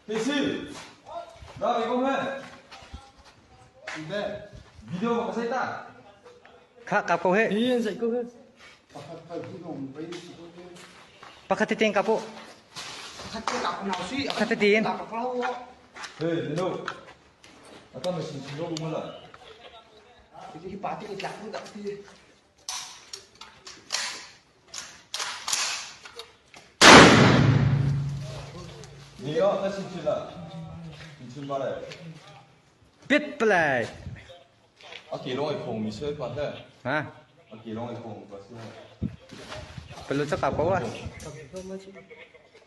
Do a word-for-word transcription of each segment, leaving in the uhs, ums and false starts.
Hei, si. Dah, kau hei. Video mah ka sai ta. Kha, kap ko hei. Hei, sai ko hei. Pakhat teng kap ko. Pakhat teng. Hei, Nino. Ata machine sin lo mala. Ni a na sin sin la. Sin sin mala. Bit play. A kilong ai khong mi se pa he. Ha? A kilong ai khong pa se. Pelu cakap kau ah.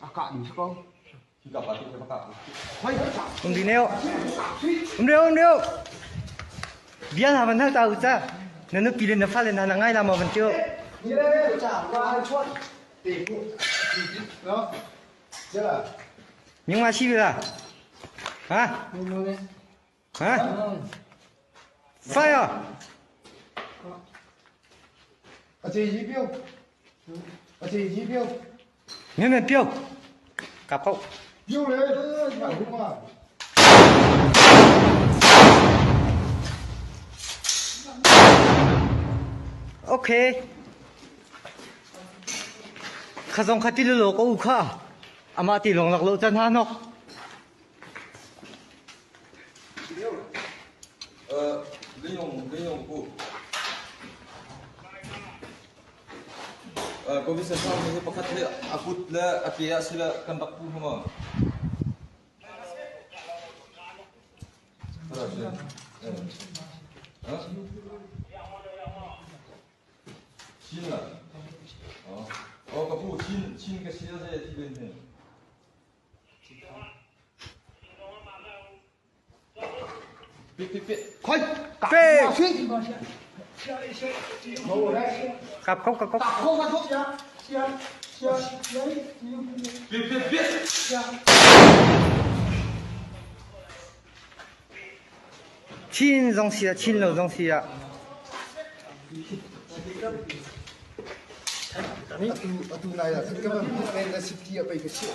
A kak ni kau. Hika pa ti hika pa. Hoi, hoi, hoi. Um di neo. Um neo, um neo. Bian ha ban hal ta uca. Na nupi le na fa le na na ngai la ma ban tio. Ni le, ca, ma chuan. Te ku. No. Jela. Nyung ma si bila. Ha? Ni no le. Ha? Fire! A cei zi piau. A cei zi piau. Ngen ngen piau. Kap kau. Piau le. Ngai huma. Okay. Kha zong kha ti lo lo ko u kha. Ama ti long lak lo can ha nok. Ơ, Lê Yong, Lê Yong pu. Ơ, ko bisa sa ni pakhat le akut le atia sila kandak pu hama. Chin la. Ơ, ơ, ka pu Chin, Chin ka sia ze ti ben he. Kap kau, kap kau. Chin zong sia, Chin lo zong sia. Atu, atu nai la, kan ka ban pen la safety a pai ka sia.